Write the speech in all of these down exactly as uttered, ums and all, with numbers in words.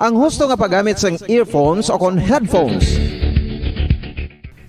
Ang husto nga paggamit sang earphones o kon headphones.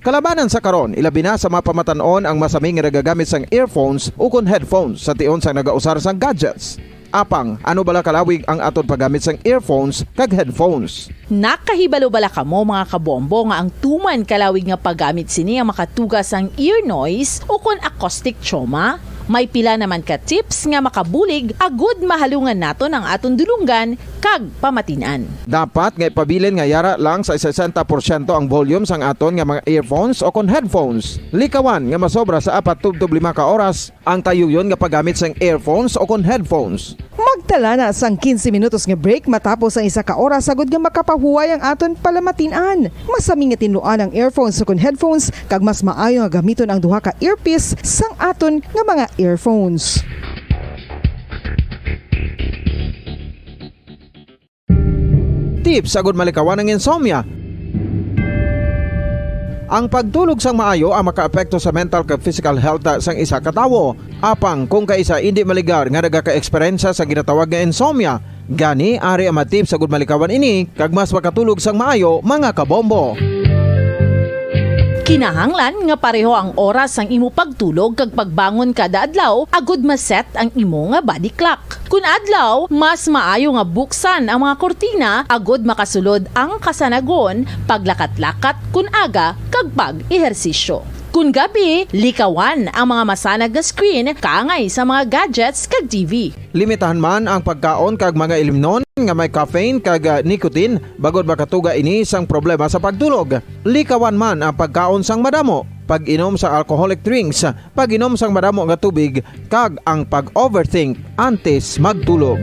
Kalabanan sa karon, ilabi na sa mga pamatan-on ang masami nga nagagamit sang earphones o kon headphones sa tion sang nagausar sang gadgets. Apang, ano bala kalawig ang aton paggamit sang earphones kag headphones? Nakahibalo bala kamo, mga kabombo, nga ang tuman kalawig nga paggamit sini ang makatuga sang ear noise o kon acoustic trauma? May pila naman ka tips nga makabulig agud mahalungan naton ang aton dulonggan kag pamatin-an. Dapat nga ipabilin nga yara lang sa sesenta porsyento ang volume sang aton nga mga earphones o kon headphones. Likawan nga masobra sa apat tubtob lima ka oras ang tayuyon nga paggamit sang earphones o kon headphones. Magtala na sang quince minutos nga break matapos ang isa ka oras agud nga makapahuway ang aton palamatin-an. Masami nga tinluan ang earphones o kon headphones, kag mas maayo nga gamiton ang duha ka earpiece sang aton nga mga earphones. Tips agud malikawan ang insomnia. Ang pagtulog sang maayo ang makaapekto sa mental kag physical health sang isa ka tawo. Apang kung kaisa indi maligar nga nagaka-eksperyensya sa ginatawag nga insomnia, gani ari ang mga tips agud malikawan ini kag mas makatulog sang maayo, mga kabombo. Kinahanglan nga pareho ang oras sang imo pagtulog kag pagbangon kada adlaw agud ma-set ang imo nga body clock. Kun adlaw, mas maayo nga buksan ang mga kurtina agud makasulod ang kasanagon, paglakat-lakat kun aga, kag pag-ehersisyo. Kun gabi, likawan ang mga masanag nga screen kaangay sa mga gadgets kag T V. Limitahan man ang pagkaon kag mga ilimnon nga may caffeine kag, ah, nicotine, bangod makatuga ini sang problema sa pagtulog. Likawan man ang pagkaon sang madamo, pag-inom sa alcoholic drinks, pag-inom sang madamo nga tubig, kag ang pag-overthink antes magtulog.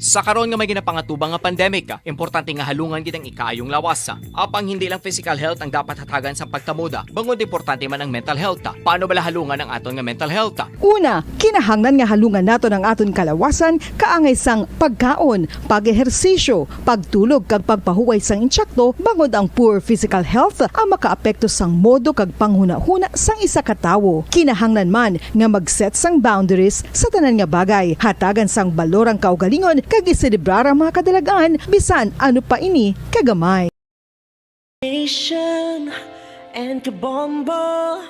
Sa karon nga may ginapangatubang nga pandemic, importante nga halungan gid ang ikaayong lawas. Apang hindi lang physical health ang dapat hatagan sang pagtamod, bangod importante man ang mental health. Paano bala halungan ang aton nga mental health? Una, kinahanglan nga halungan naton ang aton kalawasan kaangay sang pagkaon, pag-ehersisyo, pagtulog kag pagpahuway sang insakto, bangod ang poor physical health ang makaapekto sang modo kag panghunahuna sang isa ka tawo. Kinahanglan man nga mag-set sang boundaries sa tanan nga bagay, hatagan sang balor ang kaugalingon kag iselebrar ang mga kadalag-an bisan ano pa ini kagamay. Nation and Kabombo,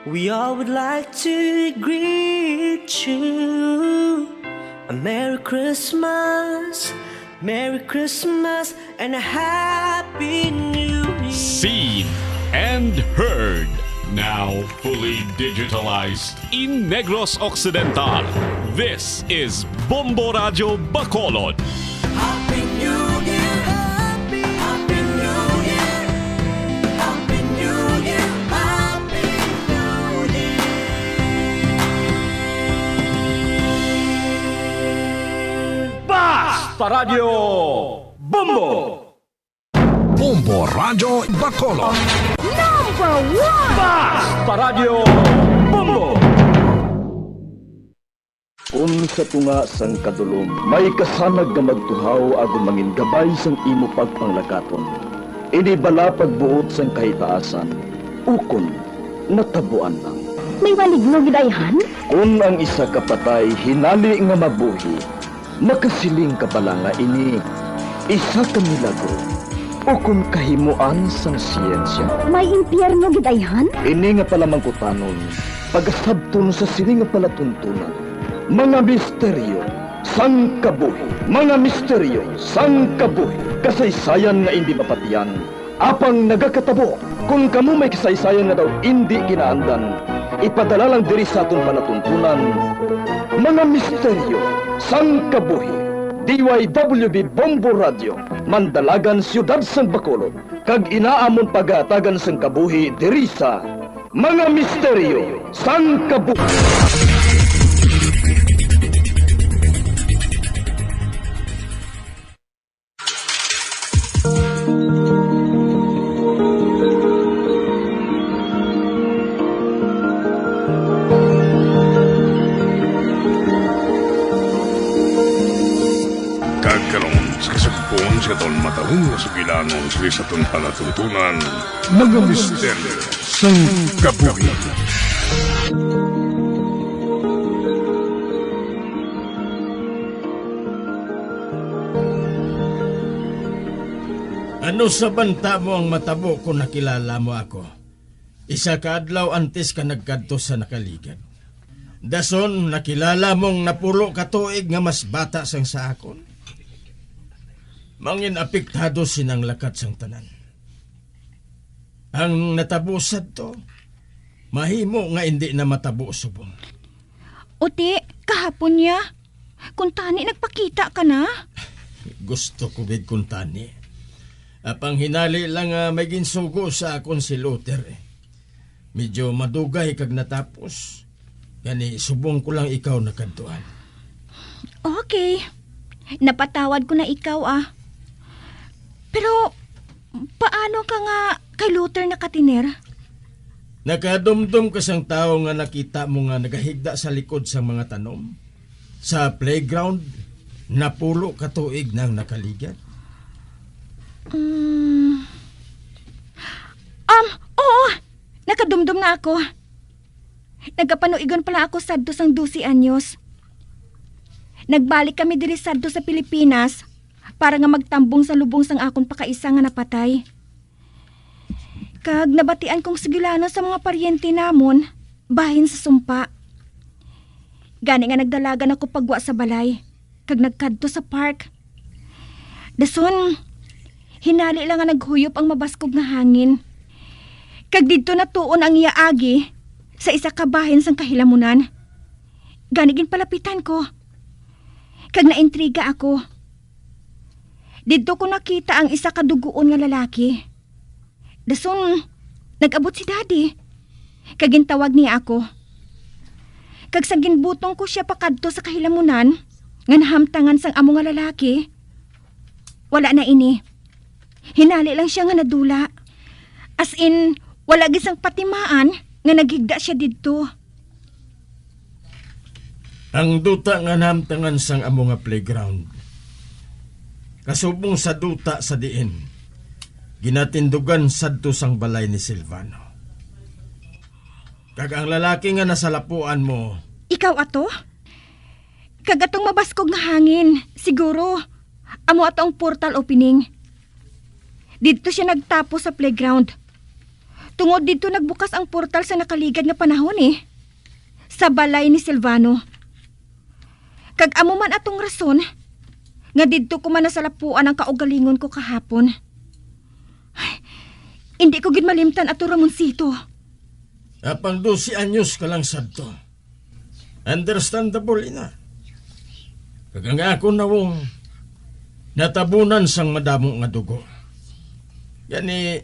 we all would like to greet you a Merry Christmas, Merry Christmas, and a Happy New Year. Seen and heard, now fully digitalized. In Negros Occidental, this is Bombo Radyo Bacolod. Happy New Year! Happy, Happy New Year! Happy New Year! Happy New Year! Basta Radyo Bombo! Bombo Radyo Bacolod. Number one! Basta Radyo Bombo! Kun sa tunga sang kadulom may kasanag nga magtuhaw agud mangin gabay sang imo pagpanglakaton, ini bala pagbuot sang kahitaasan, ukon natabuan lang? May maligno gid ayhan? Kun ang isa ka patay hinali nga mabuhi, makasiling ka bala nga ini isa ka milagro ukon kahimoan sang siyensya? May impyerno gid ayhan? Ini nga palamangkutanon, pagasabton sa sini nga palatuntunan, mga misteryo sang kabuhi. Mga misteryo sang kabuhi. Kasaysayan nga indi mapatian, apang nagakatabo. Kon kamo may kasaysayan nga daw indi kinaandan, ipadala lang diri sa aton palatuntunan, Mga Misteryo sang Kabuhi, D Y W B Bombo Radio, Mandalagan, Siyudad sang Bacolod, kag ina amon pagahatagan sang kabuhi diri sa Mga Misteryo sang Kabuhi. Kag karon, sa kasugpon sa aton matahom nga sugilanon sa aton palatuntunan, Mga Misteryo sang Kabuhi. Ano sa banta mo ang matabo kung nakilala mo ako? Isa ka adlaw antes ka nagkadto sa nakaligad. Dason, nakilala mong napulo ka tuig nga mas bata sang sa akon. Mangin apektado sinang lakat sang tanan. Ang natabo sadto, mahimo nga indi na matabo subong. Uti, kahapon niya. Kuntani nagpakita ka na? Gusto ko gid kuntani. Apang hinali lang nga may ginsugo sa akon si Luther, eh. Medyo madugay kag natapos. Gani, subong ko lang ikaw nakadtuan. Okay. Napatawad ko na ikaw, ah. Pero, paano ka nga kay Luther nakatiner? Nakadumdom ka sang tawo nga nakita mo nga nagahigda sa likod sang mga tanom? Sa playground, napulo ka tuig nang nakaligad. Mm. Um, oo, nakadumdom na ako. Nagapanuigon pala ako sadto sang dose anyos. Nagbalik kami diri sadto sa Pilipinas para nga magtambong sa lubong sang akon pakaisa nga napatay. Kag nabatian kong sugilanon sa mga paryente namon bahin sa sumpa. Gani nga nagdalagan ako pagwa sa balay, kag nagkadto sa park. Dason, hinali lang nga naghuyop ang mabaskog nga hangin. Kag didto natuon ang iya agi sa isa ka bahin sang kahilamunan. Gani ginpalapitan ko, kag naintriga ako. Didto ko nakita ang isa ka dugoon nga lalaki. Dason, nag-abot si Daddy, kag gintawag niya ako. Kag sang ginbutong ko sia pakadto sa kahilamunan nga nahamtangan sang amo nga lalaki, wala na ini. Hinali lang sia nga nadula. As in, wala gid sang patimaan nga naghigda sia didto. Ang duta nga nahamtangan sang amo nga playground, kasubong sa duta sa diin ginatindugan sadto sang balay ni Silvano. Kag ang lalaki nga nasalapuan mo, ikaw ato? Kag atong mabaskog nga hangin, siguro, amo ato ang portal opening. Didto sia nagtapos sa playground. Tungod didto nagbukas ang portal sa nakaligad nga panahon, eh. Sa balay ni Silvano. Kag amo man atong rason nga didto ko man nasalapuan ang kaugalingon ko kahapon. Ay, hindi ko gid malimtan ato, Ramoncito. Apang dose anyos ka lang sadto. Understandable ina. Kag ang akon nawong natabunan sang madamo nga dugo. Gani,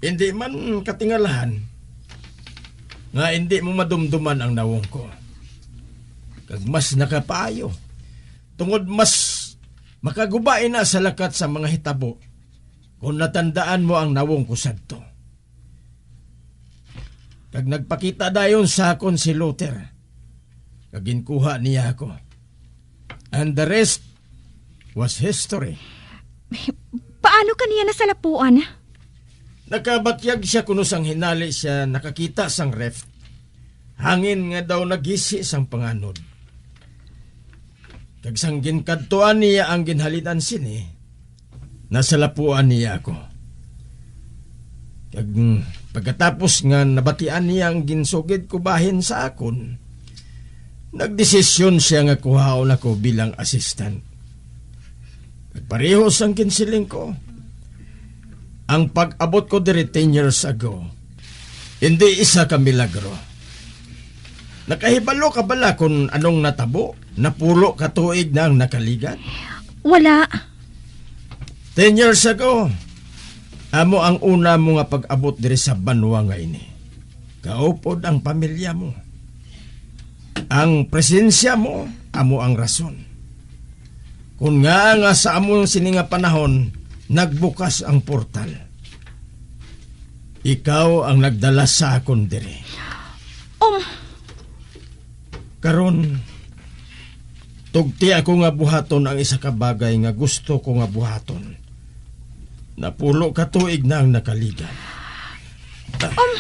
hindi man katingalahan nga hindi mo madumduman ang nawong ko. Kag mas nakapaayo, tungod mas makaguba ina sa lakat sa mga hitabo kung natandaan mo ang nawong ko sadto. Kag nagpakita dayon sa akon si Luther, kag ginkuha niya ako. And the rest was history. Paano ka niya nasalapuan? Nakabatyag sia kuno sang hinali sia nakakita sang rift. Hangin nga daw nagisi sang panganod. Kag sang ginkadtuan niya ang ginhalinan sini, nasalapuan niya ako. Kag, mm, pagkatapos nga nabatian niya ang ginsugid ko bahin sa akon, nagdesisyon sia nga kuhaon ako bilang assistant. Kag pareho sang ginsiling ko, ang pag-abot ko diri ten years ago, hindi isa ka milagro. Nakahibalo ka bala kon anong natabo? Napulo ka tuig na ang nakaligad? Wala. Ten years ago, amo ang una mo nga pag-abot diri sa banwa nga ini. Kaupod ang pamilya mo. Ang presensya mo, amo ang rason. Kon ngaa nga sa amo sini nga panahon, nagbukas ang portal. Ikaw ang nagdala sa akon diri. Um. Karon, tugti ako nga buhaton ang isa ka bagay nga gusto ko nga buhaton. Napulo ka tuig na ang nakaligad. Um.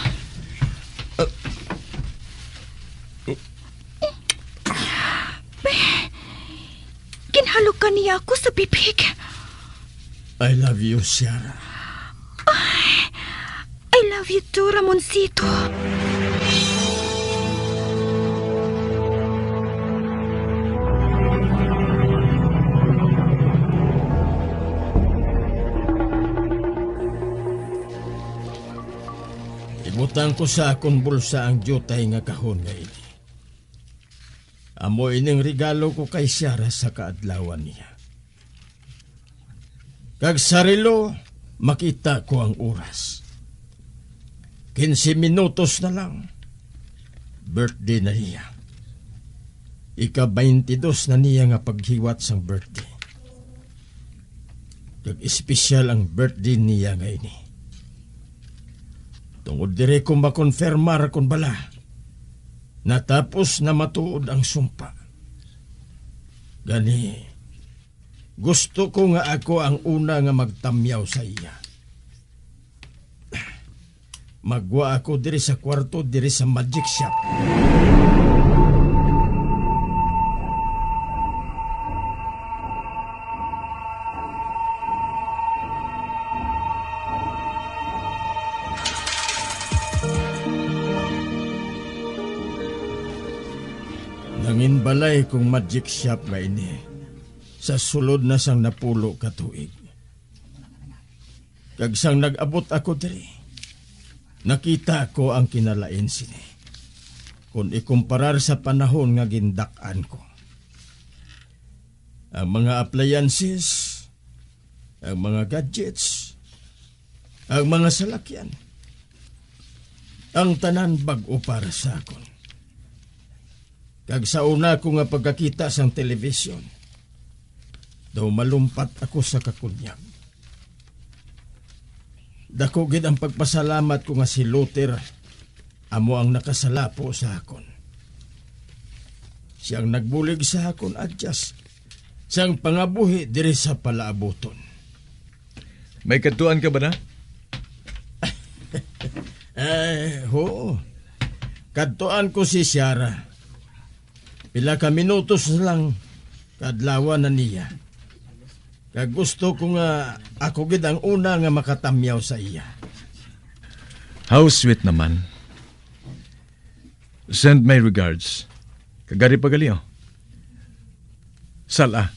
Ginhalokan niya ako sa bibig. I love you, Ciara. Vito Ramoncito. Ibutang ko sa akon bulsa ang diutay nga kahon nga ini. Amo ining regalo ko kay Ciara sa kaadlawan niya. Kag sa relo, makita ko ang oras. Quince minutos na lang. Birthday na niya. Ika-twenty-two na niya nga paghiwat sang birthday. Kag espesyal ang birthday niya nga ini. Tungod diri ko makonfirmar kon bala natapos na matuod ang sumpa. Gani, gusto ko nga ako ang una nga magtamyaw sa iya. Maggwa ako diri sa kwarto, diri sa magic shop. Nanginbalay kong magic shop nga ini sa sulod na sang napulo ka tuig. Kag sang nag-abot ako diri, nakita ko ang kinalain sini kon ikumparar sa panahon nga gindak-an ko. Ang mga appliances, ang mga gadgets, ang mga salakyan, ang tanan bag-o para sa akon. Kag sa una ko nga pagkakita sang telebisyon, daw malumpat ako sa kakunyag. Dako gid ang pagpasalamat ko nga si Luther amo ang nakasalapo sa akon. Siya ang nagbulig sa akon, adyas sang pangabuhi diri sa palaabuton. May kadtuan ka ba na? Eh, oo. Kadtuan ko si Ciara. Pila ka minutos lang, kadlawan na niya. Kag gusto ko nga ako gid ang una nga makatamyaw sa iya. How sweet naman. Send my regards. Kagari pa gali, oh. Sala.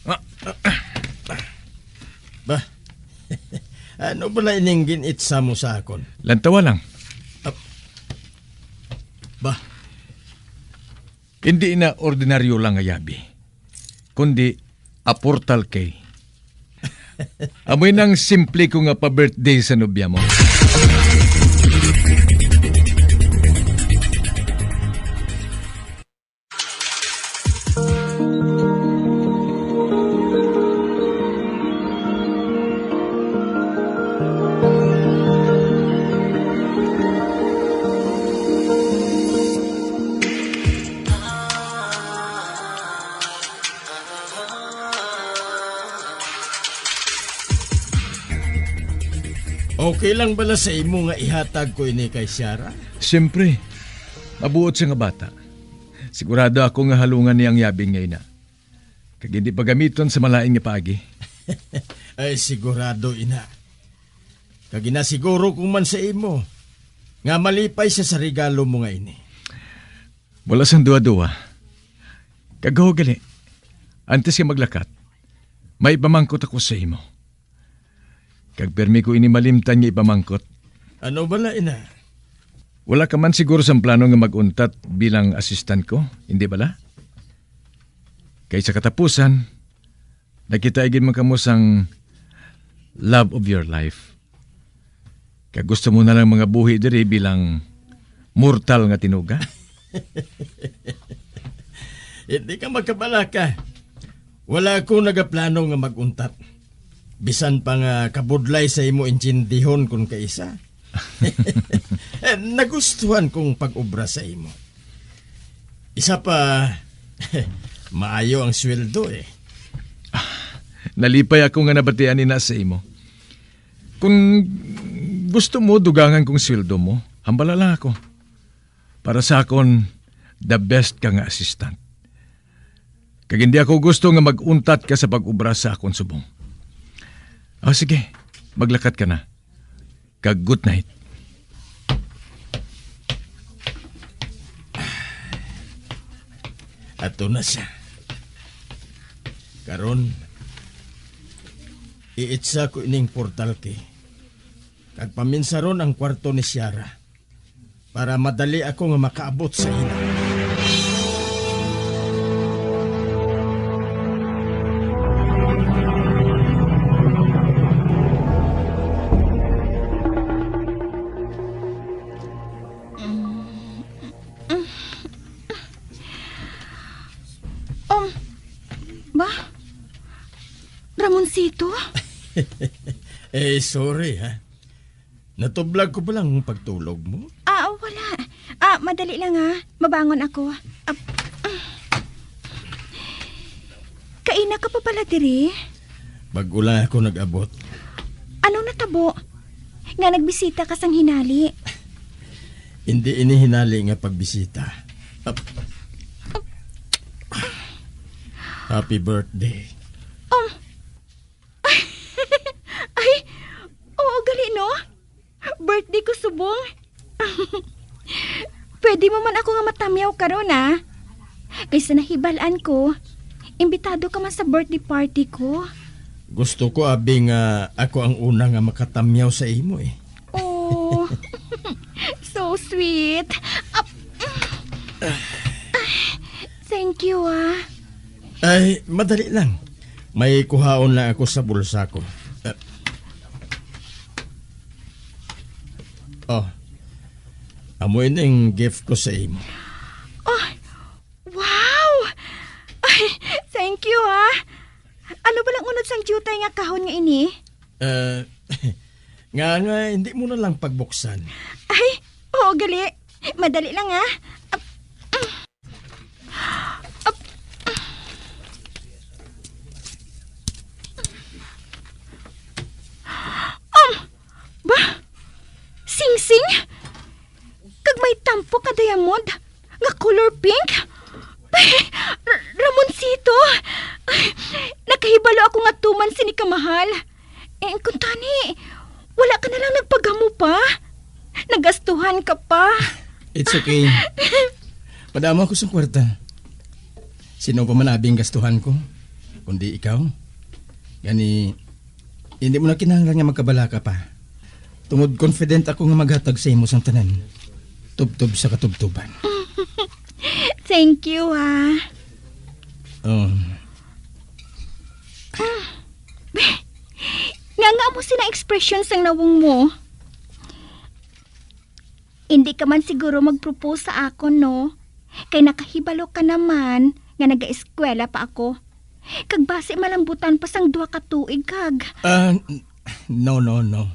Ba? Ano bala ining gin-itsa mo sa akon? Lantawa lang. Ah, ba? Hindi na ordinaryo lang nga yabi, kundi a portal key. Amoy nang simple ko nga pa-birthday sa nobya mo. Okay lang bala sa imo nga ihatag ko ini kay Ciara? Siyempre. Mabuot siya nga bata. Sigurado ako nga halungan niya ang yabing nga ina. Kag hindi pagamiton sa malain nga paagi. Ay, sigurado, ina. Kag ginasiguro ko man sa imo nga malipay siya sa regalo mo nga ini. Wala sang duwa-duwa. Kag gali, antes nga maglakat, may ipamangkot ako sa imo. Kag permi ko ini malimtan nga ipamangkot. Ano bala, ina? Wala ka man siguro sang plano nga mag-untat bilang assistant ko, hindi bala? Kay sa katapusan, nakita gid man kamo sang love of your life. Kag gusto mo na lang mangabuhi diri bilang mortal nga tinuga? Hindi ka magkabalaka. Wala ako nagaplano nga mag-untat. Bisan pa nga kabudlay sa imo intindihon kon kaisa. Eh, nagustuhan kong pag-obra sa imo. Isa pa, maayo ang sweldo, eh. Nalipay ako nga nabatian ina sa imo. Kung gusto mo, dugangan kong sweldo mo. Hambala lang ako. Para sa akon, the best ka nga assistant. Kag hindi ako gusto nga mag-untat ka sa pag-obra sa akon subong. Ah, sige, maglakat ka na. Kag good night. Ato na siya. Karon, iitsa ko ining portal key, kag paminsaron ang kwarto ni Ciara para madali ako nga makaabot sa ila. Um, ba? Ramoncito? Eh, sorry, ha. Natublag ko ba lang ang pagtulog mo? Ah, wala. Ah, madali lang, ha. Mabangon ako. Ah, ah. Kaina ka pa pala diri? Bag-o lang ako nag-abot. Anong natabo? Nga nagbisita ka sang hinali? Hindi ini hinali nga pagbisita. Ap-, happy birthday. Um. Ay, oo gali, no? Birthday ko subong. Pwede mo man ako nga matamyaw karon, ah. Kay sa nahibal-an ko, imbitado ka man sa birthday party ko. Gusto ko, abi, nga ako ang una nga makatamyaw sa imo, eh. Oh, so sweet. Ap-, thank you, ah. Ay, madali lang. May kuhaon lang ako sa bulsa ko. Eh. Oh, amo ini ang gift ko sa imo. Oh, wow! Ay, thank you, ha. Ano ba lang unod sang diutay nga kahon nga ini? Eh, nga, nga, hindi mo na lang pagbuksan. Ay, oo, gali. Madali lang, ha. Ap-, ap-, um, ba? Singsing? Kag may tampok nga diamond nga color pink? Ay, R-, Ramoncito! Ay, nakahibalo ako nga tuman sini kamahal. Eh, kuntani, wala ka na lang nagpagamo pa? Nagastuhan ka pa? It's okay. Padamo ako sa kwarta. Sino pa man abi ang gastuhan ko, kundi ikaw? Gani, hindi mo na kinahanglan nga magkabalaka pa. Tungod confident ako nga maghatag sa imo sang tanan. Tubtob sa katubtoban. Thank you, ha. Oh. Nga nga mo sina expression sang nawong mo? Hindi ka man siguro mag-propose sa akon, no? Kay nakahibalo ka naman nga nagaeskwela pa ako. Kag basi malambutan pa sang duha ka tuig kag Ah, n-, no, no, no.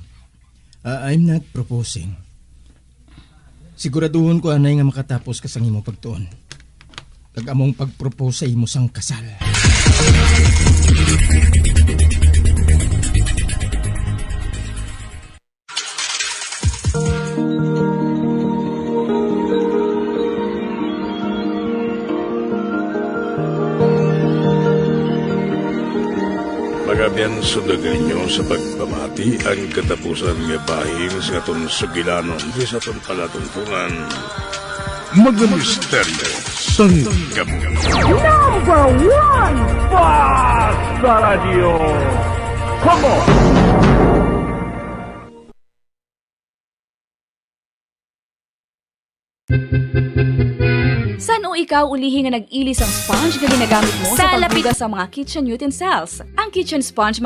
Ah, I'm not proposing. Siguraduhon ko anay nga makatapos ka sang imo pagtuon. Kag among pag-propose sa imo sang kasal. Mga abyan, sundagan nyo sa pagpamati ang katapusan nga bahin sa aton sugilanon sa aton palatungtungan. Mga misteryo sang Gamu. Number one, Basta Radio. Come on! San-o ikaw ulihi nga nag-ilis ang sponge nga ginagamit mo sa Sa lapit paghugas sa mga kitchen utensils? Ang kitchen sponge